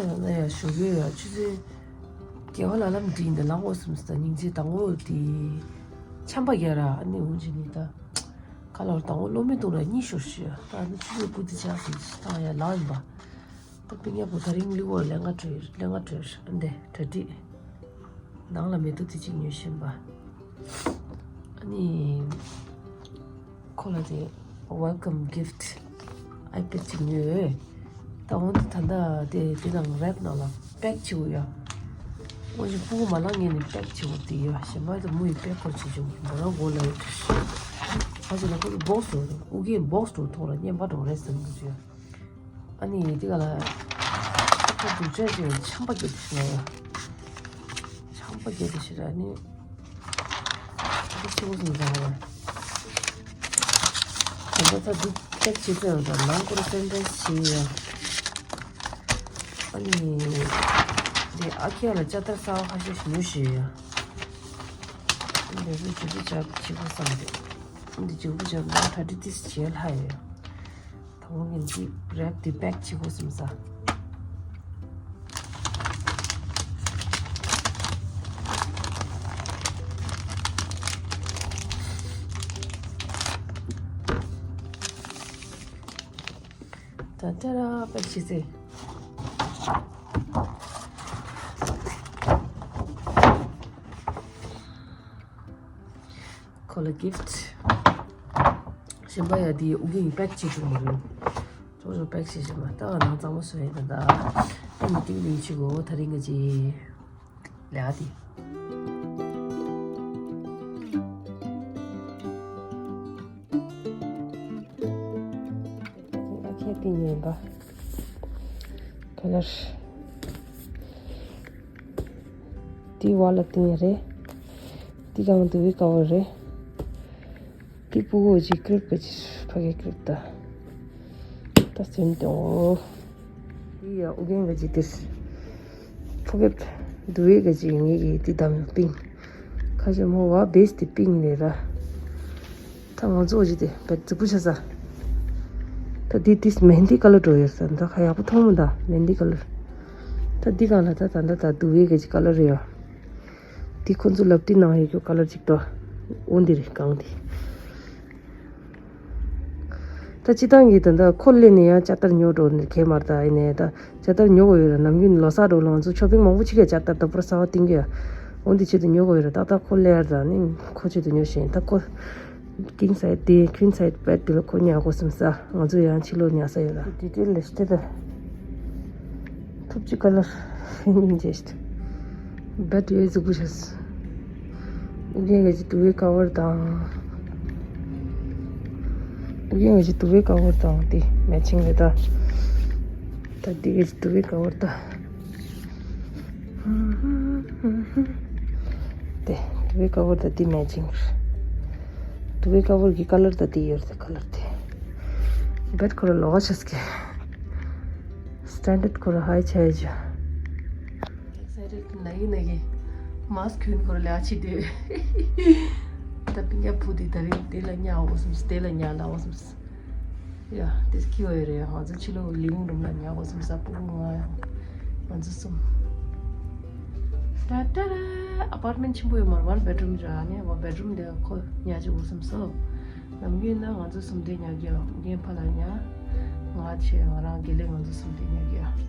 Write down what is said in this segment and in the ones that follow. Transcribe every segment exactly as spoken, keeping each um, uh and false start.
ཡང་ན་ཡང་ཞོགས་པའི་ཡང་ཆུ་ཚོད་བརྒྱད་པ་ལ་ལམ་འདི་འདི་ལངས་འོ་སེམས་ད་སྙིང་རྗེ་དང་འོ་དེ་ཆམ་པ་རྒྱག་ར་ཨ་ནི་འུན་ཅི་ནི་ད་ཁ་ལོར་དང་འོ་བློ་མི་གཏོང་ར་གཉིད་ཤོར་ཤི་ཡ་ད་ཨ་ནི་ཆུ་ཚོད་དགུ་དེ་ཆགས་སོང་ད་ཡང་ལངས་ཡིན་པ། ད་སྤུན་ཀྱག་པོ་ད་རིང་གླི་བོར་ལས་ང་བྲོས་ལས་ང་བྲོས་ཨ་འདི་གྲ་སྒྲིག་ནང་ལ་མེ་ཏོག་དེ་གཅིག་ཉོས་ཤིན་པ། ཨ་ནི་ཁོ་ལ་དེ་welcome gift iPad གཅིག་ཉོས། ད་འོན་ཏེ་ད་ལྟ་དེ་དེ་དང་རེབ་ནང་ལ་པེག་བྱེད་དགོས་ཡ། འོན་ཀྱང་སྤུ་གུ་མ་ལངས་ངས་ནི་པེག་བྱེད་དགོས་དེ་ཡ་གཞན་པ་དེ་མོ་ཡི་པེག་ཁོ་བྱེད་ཆོག་མོ་རང་མགོ་ལ་ཡོད། ཨ་ཅེ་ལ་ཁོ་གི་བོགས་རུ་ཨུ་གེ་བོགས་རུ་ཐོག་ལ་བརྙན་པ་འགྲོ་རེད་བསམ་གྱི་ཡོད། ཨ་ནི་དེ་ག་ལ་ཁོ་སྡུག་ཅག་ཅིག་ཆམ་པ་བརྒྱབ་ཤི་ན་ཡ། ཆམ་པ་བརྒྱབ་ཤི་ར་ནི། འདི་ཆེ་བོ་སོང་ཙང་ར། དེ་འདྲ་ད་འདི་ཅེག་བྱེད་ཚར་ཡོད་ད་ནང་སྐོར་སེམས་ཁྲལ་བྱེད་ཡ། ཨ་ནི། འདི་ཨ་ཁྱེད་ལ་ཅ་ལྟར་གསར་པ་ཁ་ཤས་ཤིག་ཉོས་ཤི་ཡ། འདི་ཚོ་ཇུ་བུ་ཅག་བྱེད་དགོས་བསམ་རེད། འདི་ཇུ་བུ་ཅག་ནང་གྲ་སྒྲིག་ཏིས་བྱེད་ལྷ་ཡོད། ད་འོ་ངས་འདི་རེབ་འདི་པེག་བྱེད་དགོས་བསམ་ས། ད་ད་ར་པེག་བྱེད་ཚེ། ཁོ་ལ་gift། གཞན་པ་ཡ་དེ་ཨུ་གེ་ཡིན་པེག་བྱེད་ཆོག་མ་རེད། ཅོག་ཅོག་པེག་བྱེད་བཞིན་པ་ད་ང་ནང་གཙང་མ་བཟོ་ཡིན་ད་ད། ཨ་ནི་ཏིག་ལི་ཆི་གོ་ད་རིང་ག་ཅི། ལེ་ཨ་དེ། ཨ་ཁྱེད་དེ་ཉན་པ། ཁ་ལར། དེའི་བར་ལ་བཏིང་ཡ་རེད། དེ་གང་དུ་བའི་ཀ་བར་རེད། དེ་ཕྲུ་གུ་ཅིག་ཀྲིབ་ཀ་ཅིག་ཕ་གི་ཀྲིབ་ད། ད་སེམས་དང་འོ། དེ་ཡ་ཨུ་རྒྱན་ག་ཅིག་དེ། ཕྲུ་གུ་དུ་བའི་ག་ཅིག་ངེད་ཀྱི་དེ་དམ་པིང་། ཁ་ཅིག་མོ་བ་བེས་དེ་པིང་ལས་ར། ད་ང་ཚོ་ཅི་དེ་བེད་རྫིག་པོ་ཆགས་ས། ད་འདི་ཏིས་མེན་དི་ཀ་ལར་འགྲོ་ཡོད་ས་ད་ཁ་ཡག་པོ་མཐོང་མི་འདུག་མེན་དི་ཀ་ལར། ད་འདི་གང་ལ་ད་ད་ད་ད་དུ་བའི་ག་ཅིག་ཀ་ལར་ཡོད། འདི་ཁོ་ཚོ་ལབ་ཏི་ནང་ཡོད་རྒྱུ་ཀ་ལར་ཅིག་ཏོ། འོ་འདི་རེད་གང་འདི། ད་སྤྱི་བཏང་གི་ད་ད་ཁོ་སླེབས་ནས་ཡང་ལྕགས་རྟར་ཉོ་འགྲོ་ནས་གས་མར་ད་ཡིན་ནས་ད། ཇ་ལྟར་ཉོ་དགོས་ཡོད་ར། ནམ་རྒྱུན་ལོ་གསར་འགྲོ་ལ་ང་ཚོ་ཆོ་པིང་མང་པོ་ཅིག་ག་ཇ་ལྟར་ད་པར་གསར་པ་བཏིང་གི་ཡོད། འོ་འདི་ཆེད་དུ་ཉོ་དགོས་ཡོད་ར། ཏག་ཏག་ཁོ་ལེར་ད་ནི་ཁོ་ཆེད་དུ་ཉོ་བཞིན་ད་ཁོ་ཀིང་སའེ་དེ་ཀུན་སའེ་བེད་དེ་ལ་ཁོ་ཉར་དགོས་བསམ་ས། ང་ཚོ་ཡང་ཕྱི་ལོགས་ཉར་ས་ཡོད་ར། ཌི་ཊེལ་ལས་ཤི་ད་ཐུབ་ཅི་ཀ་ལར་སྙིང་རྗེ་ཤི་ད་བེད་ཡོད་ཟུག་པོ་ཤི། ཨུ་རྒྱན་གྱི་དུ་བའི་ཀ་བར་དང་། ཨུ་རྒྱན་གྱི་དུ་བའི་ཀ་བར་དང་དེ་མེ་ཆིང་རེད་ད། ད་འདི་གི་དུ་བའི་ཀ་བར་ད། དེ་དུ་བའི་ཀ་བར་ད་འདི་མེ་ཆིང་། དུ་བའི་ཀ་བར་གྱི་ཀ་ལར་ད་འདི་ཡོད་རེད་ད་ཀ་ལར་དེ། བེད་ཁོ་ར་ལོག་ཆས་ཀྱི། སི་ཊན་ཌར་ཁོ་ར་ཧའི་ཆ་ཡ་ཇ། ཨེག་སའི་ཊེཌ་ན་གི་ན་གི། མཱ་སི་ཁུ་གྱོན་ཁོ་ར་ལ་ཨ་ཆི་དེ། ད་པིང་ཡ་བུ་དེ་ད་རིང་དེ་ལ་ཉལ་འོ་སམ་སི་དེ་ལ་ཉལ་ལ་འོ་སམ་སི། ཡ་དེ་སྐྱིད་པ་ཡོད་རེད། ང་ཚོ་ཕྱི་ལོགས་ལི་ཝིང་རུམ་ལ་ཉལ་འོ་སམ་སི་ཨ་ཕྲུ་གུ་ང་ཡང་ང་ཚོ་གསུམ། ད་ད་ར་ཨ་པར་ཊི་མེན་ཊི་ཆེན་པོ་ཡོད་མ་རེད། ཝན་བེཌ་རུམ་ར་ནི་ཝན་བེཌ་རུམ་དེ་ཁོ་ཉལ་ཅིག་འོ་སམ་སི། ནམ་རྒྱུན་ན་ང་ཚོ་གསུམ་དེ་ཉལ་གི་ཡོད། རྒན་ཕ་ལ་ཉལ། ང་ཆེ་ང་རང་དགེ་ལེགས་ང་ཚོ་གསུམ་དེ་ཉལ་གི་ཡོད།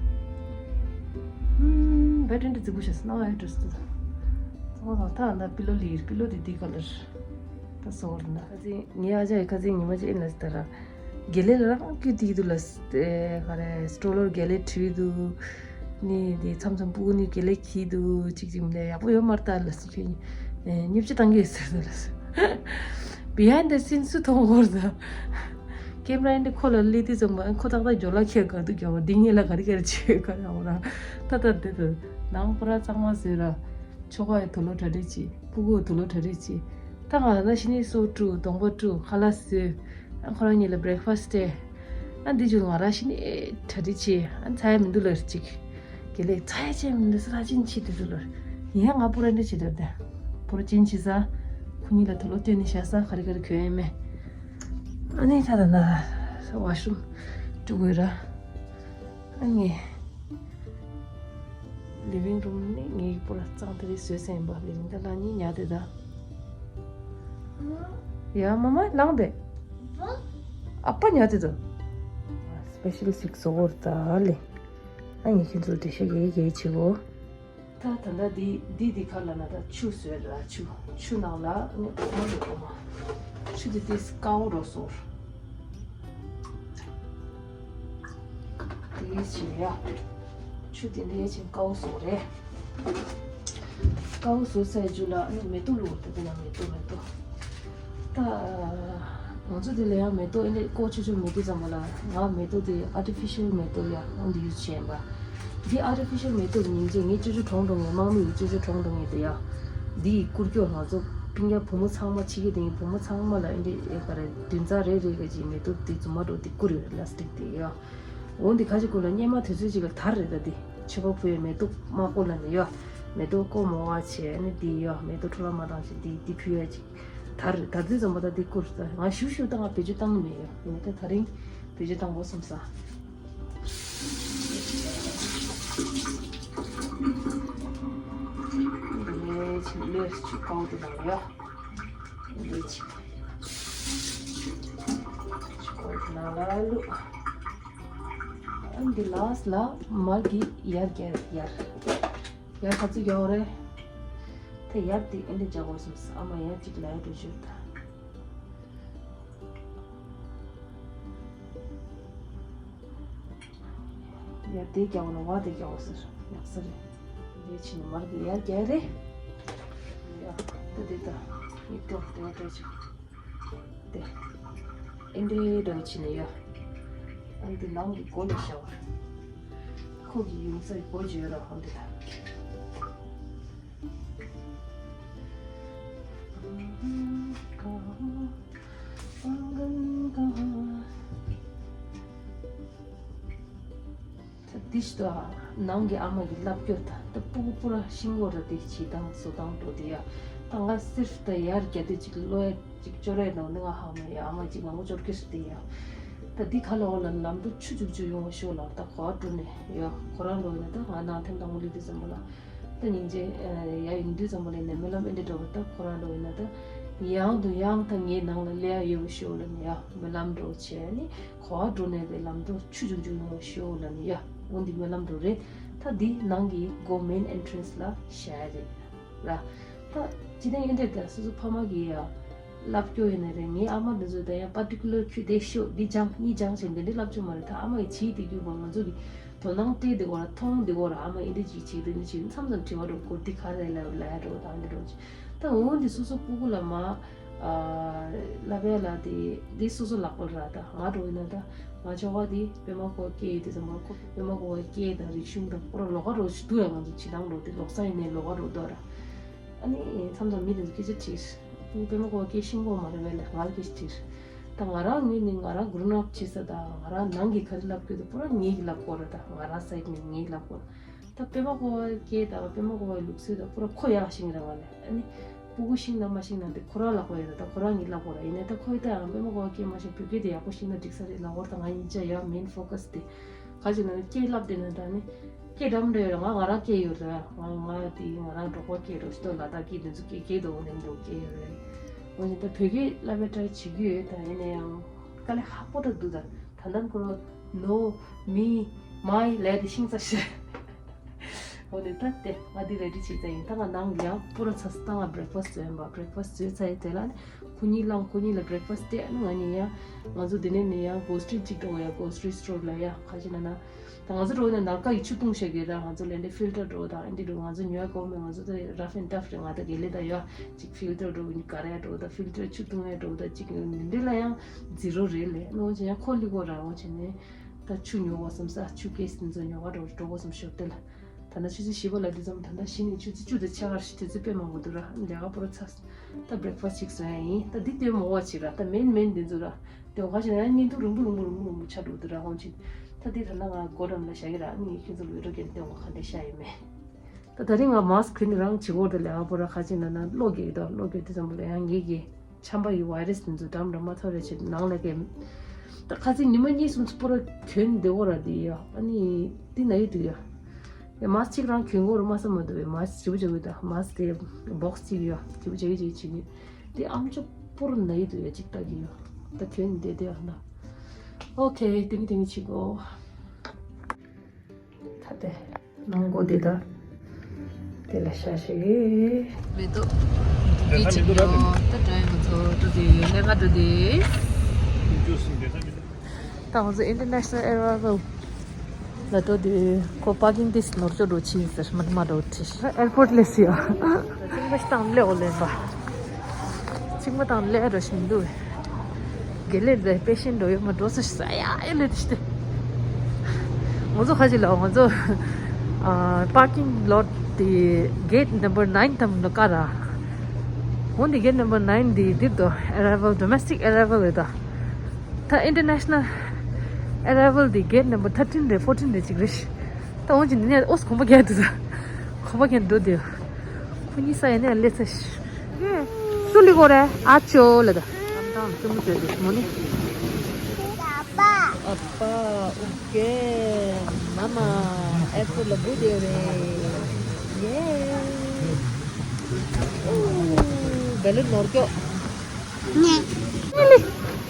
ཧུམ། བེཌ་རིན་འདི་རྫིག་པོ་ཤ་སྣང་བ་ཧེ་འགྲོ་སི། ཚང་མ་ཚང་ད་ད་པི་ལོ་ལིར་པི་ལོ་དེ་དེ་ཀ་ལར། ད་སོ་བར་ན་ཁ་ཚིག་ངའི་ཨ་ཅག་གི་ཁ་ཚིག་ཉི་མ་ཅིག་ཨིན་ལ་སི་ད་ར། དགེ་ལེགས་ལ་རང་སྐྱིད་དེ་གི་འདུག་ལ་སི། ཨེ་ག་རེ་སི་ཊོ་ལར་དགེ་ལེགས་བྲིས་འདུག་ནི་དེ་མཚམས་མཚམས་སྤུ་གུ་ནི་དགེ་ལེགས་ཁྱི་འདུག་ཅིག་ཅིག་མིན་ཡག་པོ་ཡོད་མ་རེད་ད་ལ་སི་ཁྱོད་ཉིད་ཉིབ་ཅི་བཏང་གི་ཟེར་ད་ལ་སི། བི་ཧའིན་ཌི་ད་སིན་སུ་མཐོང་གོ་རེད་ད། ཀེམ་ར་ཡིན་ཏེ་ཁོ་ལ་ལི་ཏི་ཙམ་པ་ཁོ་ཏག་ཏག་ཇོ་ལ་ཁྱེད་ག་དུ་རྒྱ་བ་འདི་ངེད་ལ་ག་རི་ག་རི་བྱེད་ག་ར་འོ་ར། ད་ད་དེ་དུ་ནང་པ་ར་གཙང་མ་བཟོས་ར། ཆོ་ག་ཡི་དུ་ལོ་གྲ་སྒྲིག་བྱེད། སྤུ་གུ་དུ་ལོ་གྲ་སྒྲིག་བྱེད། ད་ང་ན་ཤི་ནི་སོ་བཀྲུ་གདོང་པ་བཀྲུ་ཁ་ལག་བཟོས། ཨ་ཁོ་རང་གཉིས་ལ་བྷི་རེག་ཕ་སི་ཊི་སྤྲད། ཨ་འདི་ཅུ་ང་རང་ཤི་ནི་གྲ་སྒྲིག་བྱེད། ཨ་ཚ་ཡ་མི་འདུག་ལ་ཅིག་དགེ་ལེགས་ཚ་ཡ་ཅན་མི་འདུག་ས་ར་ཅིན་ཆི་དེ་ཚོ་ལོར། ཡིན་ཡ་ང་པུ་ར་འདྲ་བྱེད་དེར་དེ། པུ་ར་ཅིན་ཆི་ས། ཁོ་གཉིས་ལ་དུ་ལོ་སྟོན་ནི་བཞག་ས་ག་རི་ག་རི་གྱོན་ཡ་མེད། ཨ་ནི་ད་ད་ན་ཝ་ཤ་རུམ་བཀྲུ་དགོས་ར། ཨ་ནི། ལི་ཝིང་རུམ་ནི་ངའི་པུ་ར་གཙང་དེ་རིགས་བཟོས་ཟིན་པ། ལི་ཝིང་ད་ལ་ཉིན་ཉལ་དེ་ད། ཡ་མ་མ་ལངས་པས། ཨ་ཕ་ཉལ་དེ་ད། སི་པེ་ཤལ་ཞིག་བཟོ་བར་ད་ལེ། ཨ་ངས་ཁྱེད་ཚོ་འགྲེལ་བཤད་རྒྱག་གི་བྱེད་གོ། ད་ད་ལྟ་འདི་འདི་འདི་ག་ལ་ན་ད་ཆུ་བཟོས་ར། ཆུ་ཆུ་ནང་ལ་ནི་འོ་མ་རེད། འོ་མ་ཆུ་འདི་ཏིས་དཀར་པོ་རོ་སོར། དེའི་ཕྱིར་ཡ། ཆུ་དེ་འདྲའི་ཕྱིར་དཀར་པོ་བཟོ་རེད། དཀར་པོ་བཟོ་ཚར་རྗེས་ལ་ཨ་ནི་མེ་ཏོག་བླུགས། དེ་དེ་ན་མེ་ཏོག་མེ་ཏོག་ད་ང་ཚོ་དེ་ལ་ཡང་མེ་ཏོག་ཨེ་འདྲ་ཀོ་ཆུ་ཆུ་མེ་ཏོག་ཙམ་པ་ལ། ང་མེ་ཏོག་དེ་ཨར་ཊི་ཕི་ཤལ་མེ་ཏོག་ཡ་ཨང་དུ་ཡུ་སི་བྱས་པ། འདི་ཨར་ཊི་ཕི་ཤལ་མེ་ཏོག་ཉིན་རྗེས་ངས་ཅོ་ཅོ་གྲོངས་འགྲོ་ངེས། དམག་མི་ཡི་ཅོ་ཅོ་གྲོངས་འགྲོ་ངེས་དེ་ཡ། འདི་ཡི་བཀུར་སྐྱོར་ང་ཚོ་སྤུན་ཀྱག་བུ་མོ་ཚང་མ་ཕྱི་གི་དེ་བུ་མོ་ཚང་མ་ལ་ཨེ་འདྲ་ཨེ་ག་རེ་བདུན་ཚར་རེ་རེ་ག་ཅིག་མེ་ཏོག་དེ་རྫུན་མ་འགྲོ་དེ་བསྐུར་ཡོད། ལ་སི་ཊིག་དེ་ཡ། འོ་འདི་ཁ་ཅིག་ཀུན་ལ་སྙེ་མ་དུས་ཚོད་ཅིག་ལ་དར་རེད། ད་འདི་ཆུ་བ་ཕུ་ཡའི་མེ་ཏོག་མ་བཀོ་ལ་ནི་ཡོ། མེ་ཏོག་བཀོ་མོ་བ་བྱས་ནི་འདི་ཡོ། མེ་ཏོག་འཕྲོ་བརླག་མ་བཏང་ཞིག་འདི་འདི་ཕུ་ཡ་ཅིག་དར་རེད། ད་འདི་ཙམ་པ་ད་འདི་བསྐུར། ད་ང་ཞུ་ཞུ་ད་ང་བེད་སྤྱོད་བཏང་ནི་མེད་ཡོ། ཡིན་ད་ད་རིང་བེད་སྤྱོད་བཏང་དགོས་བསམ་ས། འདི་ནས་ཆུ་ལོས་ཆུ་ཀའོ་དེ་ནང་ཡོ། འདི་ཆུ་ཆུ་ཀའོ་དེ་ནང་ལ་བླུགས། འདི་ལ་སི་ལ་མར་གྱི་ཡར་རྒྱག་ཡར། ཡར་ག་ཚོད་རྒྱག་རེད། དེ་ཡར་དེ་ཨེ་འདྲ་རྒྱག་དགོས་སམ་ས། ཨ་མ་ཡར་གཅིག་ལ་ཡར་འགྲོ་ཞུ་ད། ཡར་དེ་རྒྱག་ན་བ་དེ་རྒྱག་ཟེར་ཡག་ས་རེད། འདི་ཕྱིན་མར་གྱི་ཡར་རྒྱག་རེད། ཡ་ད་དེ་ད་ཡིག་ཏོག་དེ་བ་དེ་ཆུ། དེ། ཨེ་འདྲའི་འདྲ་བ་ཕྱིན་ནས་ཡ། ཨ་འདི་ནང་གི་སྒོ་ལ་བཞག་པ། ཁོ་གི་ཡུང་ས་སྒོ་བརྗོད་ར་ཧོན་འདི་ད། ད་འདི་ཞིག་ཏུ་ཨ། ནང་གི་ཨ་མ་གི་ལབ་སྐྱོ་ད། ད་སྤུ་གུ་སྤུ་ར་ཤིང་གོ་ར་དེ་བྱི་དང་བཟོ་དང་འགྲོ་དེ་ཡ། ད་ང་སིར་ད་ཡར་རྒྱ་དུས་ཅིག་ལོ་ཡ་ཅིག་ཅོ་རེ་ནང་ནི་ང་ཧ་མ་ཡ། ཨ་མ་ཅིག་ང་མོ་ཅོར་ཀི་སི་དེ་ཡ། ད་འདི་ཁ་ལ་འོ་ལ་ལམ་དུ་ཆུ་ཅུག་ཅུ་ཡོང་བ་ཤོག་ལ། ད་གོ་བ་འགྲོ་ནས་ཡ་ཁོ་རང་ལོ་ཡིན་ན། ད་ང་ནང་ཐེམ་དང་མོ་ལི་དུས་ཙམ་པ་ལ། ད་སྙིང་རྗེ་ཡ་ཡིན་དུས་ཙམ་པ་ལ་ནས་རྨི་ལམ་ཨེ་འདྲ་འགྲོ་བ། ད་ཁོ་རང་ལོ་ཡིན་ན་ད་ཡང་དུ་ཡང་ད་ངའི་ནང་ལ་ལས་ཡ་ཡོད་བ་ཤོག་ལ་ནས་ཡ་རྨི་ལམ་འགྲོ་བྱས་ནི། གོ་བ་འགྲོ་ནས་དེ་ལམ་དུ་ཆུ་ཆུང་ཆུང་ཡོང་བ་ཤོག་ལ་ནི་ཡ། འོ་འདི་སྨོན་ལམ་འགྲོ་རེད། ད་འདི་ནང་གི་སྒོ་མེན་ཨེན་ཊྲན་སི་ལ་བཞག་ཡ་རེད་ལ། ད་ཅི་ནས་ཡིན་འདྲ་ད་སོ་སོ་ཕ་མ་གི་ཡ་ལབ་སྐྱོ་ཡིན་ན་རེད། ངའི་ཨ་མ་འདི་ཚོ་ད་ཡང་པར་ཊི་ཀུ་ལར་ཁྱོད་དེ་ཤོག་འདི་སྦྱང་གཉིས་སྦྱང་བྱས་འདི་འདྲ་ལབ་ཆོག་མ་རེད། ད་ཨ་མ་ཡི་བྱིས་དེ་རྒྱུ་བ་ང་ཚོ་གི་དོ་སྣང་སྤྲད་དེ་གོ་ར་མཐོང་དེ་གོ་ར། ཨ་མ་ཡི་འདི་ཅིག་བྱིས་དེ་འདི་ཅིག་མཚམས་མཚམས་དྲི་བ་འགྲོ་གོ་འདི་ག་རེ་ལབ་ལ་ཡ་འགྲོ་ད་འདི་འགྲོ་ཅིག་ད་འོ་འདི་སོ་སོ་སྤུ་གུ་ལ་མ། ལབ་ཡ་ལ་དེ་དེ་སོ་སོ་ལག་པར་ར། ད་ང་འགྲོ་ཡིན་ན་ད་ང་ཆོ་ག་དེ་པད་མ་ཀོ་སྐད་ཡོད་དེ་ཙམ་པ་ཁོ་པད་མ་ཀོ་བའི་སྐད་དང་རིག་གཞུང་དང་པུ་ར་ལོགས་ཀ་འགྲོ་ཞིག་འདུག་ཡ། ང་ཚོ་བྱེད་སྟངས་འགྲོ་དེ་ལོགས་ས་ཡིན་ནའི་ལོགས་ཀ་འགྲོ་འདུག་ར། ཨ་ནི་མཚམས་མཚམས་མི་དེ་ཚོ་སྐད་ཆ་དྲིས། ཁོ་པད་མ་ཀོ་བའི་སྐད་ཤེས་ཀྱི་ཡོད་མ་རེད་པས་ལ། ང་ལ་སྐད་ཆ་དྲིས། ད་ང་རང་ངོས་ནས་ང་རང་གུ་རུ་ནག་བྱེད་ས། ད་ང་རང་ནང་གི་ག་རེ་ལབ་དགོས་དེ་པུ་ར་ངེད་ཀྱི་ལབ་དགོས་ར། ད་ང་རང་སའིཌ་ནས་ངེད་ཀྱི་ལབ་དགོས་ར། ད་པད་མ་ཀོ་བའི་སྐད་དང་པད་མ་ཀོ་བའི་ལུགས་སྲོལ་དང་པུ་ར་ཁོ་ཡག་ཤེས་ར། ང་ལས་ཨ་ནི་སྤུ་གུ་ཤེས་ན་མ་ཤེས་ན་དེ་ཁོ་རང་ལ་ཁོ་ཡོད་ར། ད་ཁོ་རང་གིས་ལབ་དགོས་ར། ཡིན་ནའི་ད་ཁོས་ད་ཡང་པད་མ་ཀོ་བའི་སྐད་མ་ཤེས་བོད་སྐད་དེ་ཡག་པོ་ཤེས་ན་འགྲིག་ས་རེད་ལབ་དགོས་ར། ད་ང་ཡིན་ཆ་ཡ་མེན་ཕོ་ཀ་སི་དེ་ག་ཅིག་ན་སྐད་ལབ་དེ་ན་ད་ནི་སྐད་འདྲ་མི་འདྲ་ཡོད་ར། ང་ང་རང་སྐད་ཡོད་ར། ང་ང་དེ་ང་རང་འབྲོག་པ་སྐད་རོ་ཞིག་ཏོ་ལ་དྭགས་སྐད་དེ་ཚོ་སྐད་སྐད་དོ་ནས་འགྲོ་སྐད་ཡོད་རེད། འོ་ནི་ད་བོད་སྐད་ལབ་པའི་ཊ་རའི་བྱེད་ཀྱི་ཡོད། ད་ཡིན་ན་ཡང་དཀའ་ལས་ཁག་པོ་འདྲ་འདུག་ད་ད་ལྟ་ཁོ་རང་ནོ་མི་མའི་ལས་དེ་ཤིང་ཚ་ཤེས། འོ་ནི་ད་དེ་ང་འདི་རེ་ཌི་བྱེད་ཚར་ཡིན། ད་ང་ནང་ཡང་པུ་ར་ཚ་ས་ད་ང་བྷི་རེག་ཕ་སི་བཟོས་ཡིན་པ། བྷི་རེག་ཕ་སི་བཟོས་ཚར་ཡིན། དེ་ལ་ནི་ཁོ་གཉིས་ལངས། ཁོ་གཉིས་ལ་བྷི་རེག་ཕ་སི་སྟེར། ཨ་ནི་ང་གཉིས་ཡང་ང་ཚོ་འདི་ནས་ནི་ཡང་གོ་སི་ཊི་གཅིག་འགྲོ་ཡ། གོ་སི་ཊི་རི་སི་ཊོར་ལ་ཡ་ག་ཅི་ན་ན། ད་ང་ཚོ་འགྲོ་ན་ནམ་མཁའ་ཡི་ཆུ་བཏུང་བྱེད་དགོས། ད་ང་ཚོ་ལས་འདི་ཕིལ་ཊར་འགྲོ་དང་ཨ་འདི་འགྲོ། ང་ཚོ་ཉོ་ཡ་གོ་མེད། ང་ཚོ་ད་ར་ཕ་ཨེན་ཌ་ཊབ་རེད། ང་ད་དགེ་ལས་ད་ཡ་ཅིག་ཕིལ་ཊར་འགྲོ་ནི་ག་རེ་ཡ་འགྲོ། ད་ཕིལ་ཊར་ཆུ་བཏུང་ཡ་འགྲོ། ད་ཅིག་འདི་འདྲ་ལ་ཡང་ཛི་རོ་རེད་ལས། ནོ་ཅི་ཡང་ཁོ་ལི་གོ་ར་འོ་བྱས་ནས་ད་ཆུ་ཉོ་བ་བསམ་ས། ཆུ་ཀེ་སི་འདི་ཚོ་ཉོ་ག་འགྲོ་འགྲོ་གོ་བསམ་ཤོག་དེ་ལ། ད་ནི་ཆུ་ཚོད་བཞི་པ་ལ་འདི་ཙམ། ད་ལྟ་གཞི་ནས་ཆུ་ཚོད་བཅུ་དང་ཕྱེད་ཀར་ཞིག་དུས་ཚོད་དཔེ་མང་པོ་འདུག་ར། ལས་ཀ་པོ་ར་ཚ། ད་བྷི་རེག་ཕ་སི་ཅིག་བཟོ་ཡ་ཡིན། ད་འདི་ལྟོས་མོ་བ་ཅིག་ར། ད་མེན་མེན་འདི་ཚོ་ར། དེ་བ་ཞིག་ན་ཡང་བརྙན་ཐུང་རིང་པོ་རིང་པོ་རིང་པོ་རིང་པོ་ཆགས་འགྲོ་འདུག་ར། ཧོན་ཅིག་ད་འདི་ད་ལྟ་ང་སྒོ་འགྲམ་ལ་བཞག་གི་ར། ཨ་ནི་ངས་ཁྱོད་ཚོ་ལ་བི་ཌི་ཡོ་སྐད་ནས་སྟོན་གོ་ག་འདྲ་ཤ་ཡིན་མེད། ད་ད་རིང་ང་མཱ་སི་ཁི་གོན་རང་བྱེད་ཀྱི་ཡོད་རེད། ལས་ཀ་པོ་ར་ག་ཅིག་ན་ན་གློག་རྒྱག་གི་འདུག་གློག་རྒྱག་དུས་ཙམ་པ་ལ་ཡང་ངེད་ཀྱི་ཆམ་པ་ཡི་ཝའི་རེ་སི་འདི་ཚོ་འགྲམ་འགྲམ་མ་ཐོར་རེ་བྱེད་ནང་ལ་གས། ད་ཁ་སང་ཉི་མ་གཉིས་གསུམ་ཚོ་པོ་ར་གྱོན་བསྡད་ཡོད་ར། འདི་ཡ་ཨ་ནི་འདི་ན་ཡི་འདུག་ཡ། དེ་མཱས་གཅིག་རང་གྱོན་དགོས་རེད་མ་བསམ་མ་འདུག་བས། མཱས་ཞེ་པོ་ཅིག་ཡོད་ད། མཱས་དེ་བོགས་གཅིག་ཡོད། ཞེ་པོ་ཅིག་ཅིག་བྱེད་ཀྱི་དེ་ཨམ་ཅོག་པོར་ན་ཡི་འདུག་ཡ། གཅིག་ལྟ་གི་ཡོད། ད་གྱོན་བསྡད་དེ་ཨ་ན། ཨོ་ཁེ། དེ་ནི་དེ་ནི་བྱེད་དགོས། ད་དེ་ནང་སྒོ་དེ་ད་དེ་ལ་ཤ་ཞིག་མེད་དོ། འདི་ཅིག་ཡོད། ད་དྲན་ང་ཚོ་འགྲོ་དེ་ལས་ང་འགྲོ་དེ། ད་ང་ཚོ་International Arrival ལ་འགྲོ་དུས་ཁོ་པར་ཀིང་དེ་ནོར་སྐྱོ་འགྲོ་ཕྱིན་ཟེར། མ་མ་འགྲོ་ཁྲིད་ཨེར་པོར་ཊི་སླེབས་ཡོད། ཚིག་མ་ཞིག་དང་སླེབས་འོ་ལེན་པ། ཚིག་མ་དང་སླེབས་རོ་བཞིན་འདུག་དགེ་ལེགས་དེ་པེ་ཤེན་འགྲོ་ཡོད་མ་འགྲོ་ས་ཞིག་ས་ཡ་ཨེ་ལེ་དེ་ཤི་དེ། ང་ཚོ་ཁ་ཅིག་ལ་ང་ཚོ་པར་ཀིང་ལོ་ཊི་དེ་གེ་ཊི་ནམ་བར་ནའིན་ཐམ་ལ་ཀ་ར། འོན་ཏེ་གེ་ཊི་ནམ་བར་ནའིན་དེ་འདིར་དོ་ཨེ་རའི་ཝལ། ཌོ་མེ་སི་ཊིག་ཨེ་རའི་ཝལ་རེད་ད། ད་ཨིན་ཊར་ནེ་ཤ་ནལ་ཨེ་རའི་ཝལ་དེ་གེ་ཊི་ནམ་བར་ཐར་ཊིན་རེད། ཕོར་ཊིན་རེད་ཅིག་རེད། ད་འོན་ཅིག་འདི་ནས་ཨོ་ཙི་གོམ་པ་རྒྱག་འདུག་ད། གོམ་པ་རྒྱག་འགྲོ་དུས། ཁོ་གཉིས་ས་ཡ་ནས་སླེབས་ཚར་ཤག་སུ་ལི་གོ་རེད། ཨ་ཅོ་ལ་ད། ཨམ་ཐང་སུ་མོ་བྱོས་དུས་མོ་ནི། ཨ་པ། ཨ་པ། ཨོ་ཀེ། མ་མ། ཨེ་ཕོ་ལ་བུ་དེ་རེད། ཡེ། ཨུ། བེ་ལུན་ནོར་སྐྱོ།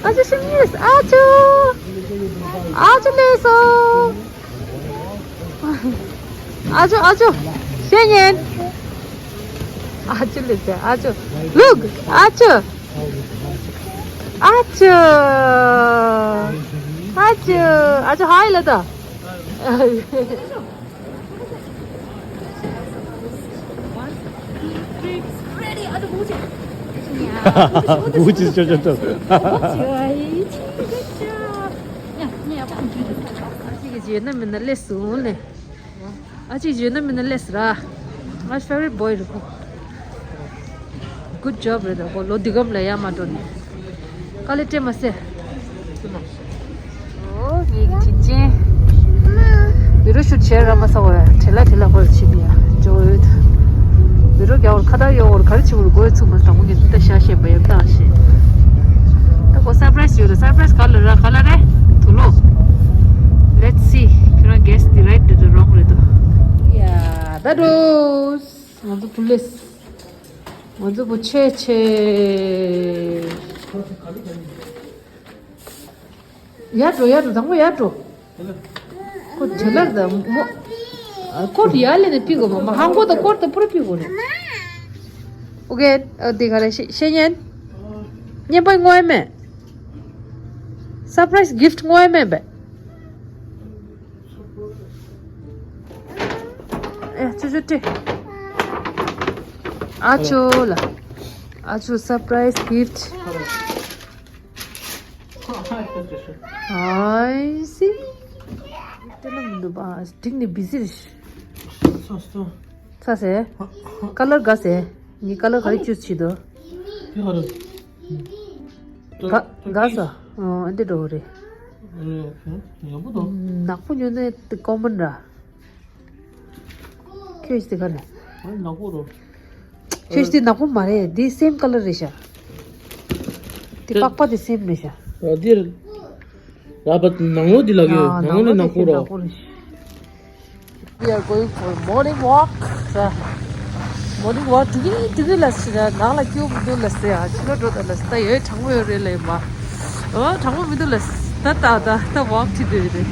ཨ་ཅོ་ཤི་མིས། ཨ་ཅོ། ཨ་ཅོ་ལེ་སོ། ཨ་ཅོ། ཨ་ཅོ། ཤེ་ཉན། ཨ་ཅོ་ལེ་སོ། ཨ་ཅོ། ལུག་ཨ་ཅོ། ཨ་ཅོ། ཨ་ཅོ། ཨ་ཅོ་ཧའི་ལ་ད། ཝུ་ཅི་ཅོ་ཅོ་ཅོ། ཨ་ཅིག་གི་བརྗོད་ན་མིན་ན་ལས་སུ་ལས། ཨ་ཅིག་བརྗོད་ན་མིན་ན་ལས་ར། ང་ཕེ་ཝ་རིཊ་བོའི་རེད་ཁོ། Good job རེད་ད་ཁོ། ལོ་འདི་གམ་ལ་ཡ་མ་འགྲོ་ནས། དཀའ་ལས་སྤྲད་མ་སེ། ཨོ་ངའི་གི་དྲིན་ཅན། བི་རོ་ཤུ་བྱས་ར་མ་ས་བ་ཡ། བྲེལ་ལ་བྲེལ་ལ་ཁོ་ལ་བྱེད་ཀྱི་ཡ་འཇོ་ཡོད། བི་རོ་རྒྱ་བོར་ཁ་བརྡ་གཡོ་བོར་ག་རེ་བྱེད་བོར་དགོས་ཚུགས་མ་སོང་ངས་འདི་ལྟ་ཤ་ཞེན་པ་ཡོད་ད་ཞེས། ད་ཁོ་སར་པ་རའི་སི་ཡོད་ད། སར་པ་རའི་སི་ག་ལ་ར་ག་ལ་རེད་དུ་ལོ། Let's see ཁྱོད་རང་guess the right རེད་དུ་wrong རེད་དུ། ཡ་ད་འགྲོ། ང་ཚོ་པུ་ལིས། ང་ཚོ་པུ་ཆེ་ཆེ། ཡར་འགྲོ། ཡར་འགྲོ། དང་པོ་ཡར་འགྲོ། ཁོ་ཊེ་ལར་དང་མོ། ཨ་ཀོཊ་ཡར་ལེན་ནས་ཕུད་དགོས་མ། མ་ཧང་གོ་དང་ཀོཊ་དང་པུ་ར་ཕུད་དགོས་རེད། ཨོ་ཀེ། ཨ་འདི་ག་རེ་ཤེ་ཤེ་ཉན། བརྙན་པར་བསྔོ་ཡ་མེད། སར་པ་རའི་སི་གིཕ་ཊི་བསྔོ་ཡ་མེད་པས། ཨེ་ཅོ་ཅོ་ཏྲེ། ཨ་ཅོ་ལ། ཨ་ཅོ་སར་པ་རའི་སི་གིཕ་ཊི། I see. དེ་ལ་མི་འདུག་པ། འགྲིག་ནི་བི་ཟི་རེད། ཚ་སེ། ཀ་ལར་དགའ་སེ། ངའི་ཀ་ལར་ག་རེ་ཅུས་བྱེད་དོ། དེ་ག་རེ། དགའ་དགའ་ས། ཨོ་ཨ་འདི་འགྲོ་རེད། ཡག་པོ་འདུག་ནག་པོ་ཉོ་ནས་དེ་ཀོ་མོན་ར། ཁྱོད་ཀྱི་དེ་ག་རེ། ཨ་ནག་པོ་རོ། ཁྱོད་ཀྱི་དེ་ནག་པོ་མ་རེད། དེ་སེམ་ཀ་ལར་རེད་ཤག་དེ་དེ་པགས་པ་དེ་སེམ་རེད་ཤག་ཨ་དེ་རེད། ར་པ་ནང་ལོགས་དེ་ལ་གི་ཨ་ནང་ལོགས་ནག་པོ་རོ། ནག་པོ་རེད། We are going for morning walk. Morning walk དེ་གི་དེ་གི་ལ་སི་ར་ནང་ལ་སྐྱིད་པོ་མི་འདུག་ལ་སི་ཡ། ཕྱི་ལོགས་འགྲོ་ད་ལ་སི་ད་ཡོད་གྲང་མོ་ཡོད་རེད་ལ་ཡིན་པ། ཨོ་གྲང་མོ་མི་འདུག་ལ་སི་ད་ད་ད་ད་ཝོག་བྱེད་འདོད་རེད།